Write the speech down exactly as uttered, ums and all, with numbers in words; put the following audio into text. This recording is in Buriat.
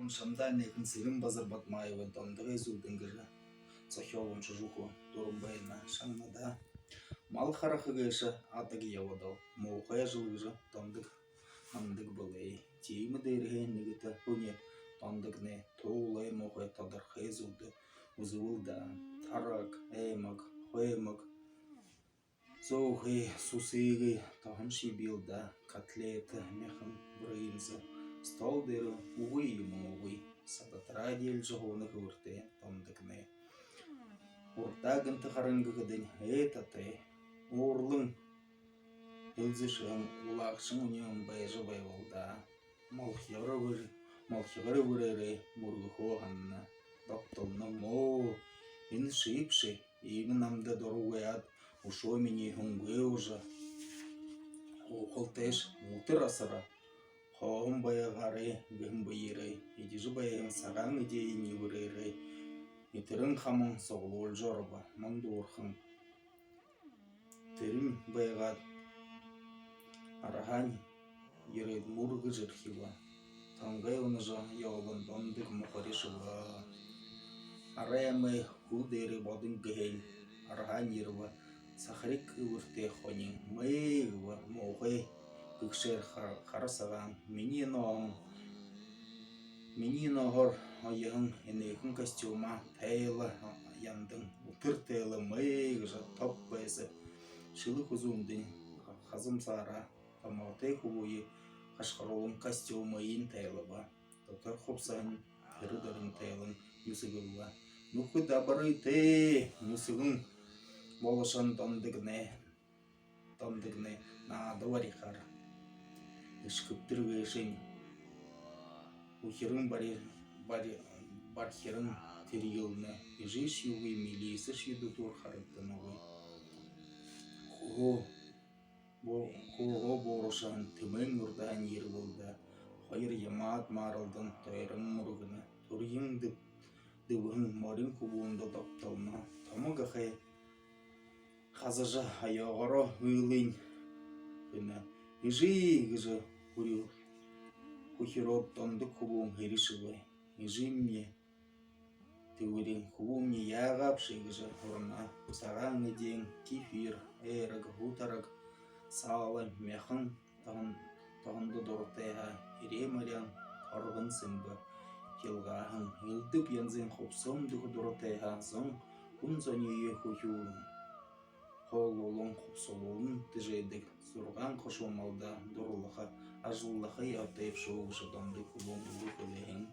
Шамдаа энээхэн Сэрэн-Базар Бадмаевай «Дондогой зүүдэн» гэжэ зохёол уншажа үгэхэ дуран байна. Шагнадаа. Мал хараха гээшэ адаг ябадал, муухай ажал гэжэ Дондог һанадаг бэлэй. Тиимэ дээрэһээ нэгэтэ һүни Дондогнай туулай муухай, тодорхой зүүдые үзэбэл даа. Тараг, аймаг, хоймог, зөөхэй, сүсэгэй тоһон шэбиил даа, котлета, мяхан, брынза стол дээрэ үгы юумэ үгы. Садатараа диилжэ һууна хэбэртэй Дондогнай. Урдаа гэнтэ харан гэхэдэнь, ээ, татай, уурлан хэлзэшэһэн, улаагшан үнеэн байжа байбал даа. Малхигар үбэр-, малхигар үбэрөөрөө мүргэхөө һанана. Добтолно: «Мөө, энэ шиибши, иимэ намда дурагүй аад, үшөө минии һүнгээ уужа, уухалтайш, үтэр асара хооһон байгаарай», — гэһэн бэеэрээ. Эдижэ байһан сагаан эдеэн нюбэрөөрөө нитэрэн хаман суглуулжа оробо. Мандуурхан тэрэнь байгаад, арһаань ерээд мүргэжэрхибэ. Тангай унажа ябаһан Дондог мухаришаба. Арай амай хүл дээрээ бодон гэһэн арһаань ерэбэ. Сахариг үбэртэй хонин: «Мэй, — гэбэ, — муухай гэгшээр хар-, хара сагаан, минии нооһон, минии нооһоор оёһон энээхэн костюмаа тайла, яндан, үтэр тайла, мэй», — гэжэ тоб байса шэлэ хүзүүндэнь хазамсаараа томоотой хүбүүе хашхаруулан, костюмыень тайлаба. Дотор хубсаһаань тэрэ дорюун тайлан нюсэгэлбэ. Нүхэд абарыт, нюсэгэн болошоһон Дондогнай, Дондогнай наада барихаар. Эшхэбтэр гээшэнь үхирэн бари-, бари-, бархиран тэрьелнэ. Эжышье үгы, милицэшье дүтүүр харагданагүй. Хуу бу-, хуу буурашаһан тэмээн урдаһаань ерэбэл даа. Хоёр ямаад мааралдан тойрон мүргэнэ. Түргэн дэб-, дэбһэн морин хүбүүндэ добтолно. Томо гахай хазажа, оёогоороо ылынь хэнэ. «Эжы!» — гэжэ хүри-, хүхирөөд, Дондог хүбүүн һэришэбэ. «Эжымни, — тиигэбэри, — хүбүүмни яагаабши?» — гэжэ һурана. Сагаан эдеэн: кефир, айраг, һүтараг, саала, мяхан тоһон-, тоһондо дуратай һаа, эрье морёон торгон сэмбэ хилгааһан, элдэб янзын хубсаһан дүүхэ дуратай һаа, зон, хүн зониие хүхюулэн, хооллуулан, хубсалуулан тэжээдэг, зургаан хушуу малда дурлаха, ажаллаха ёһотой бшуу гэжэ Дондог хүбүүн үгэ хэлэһэн.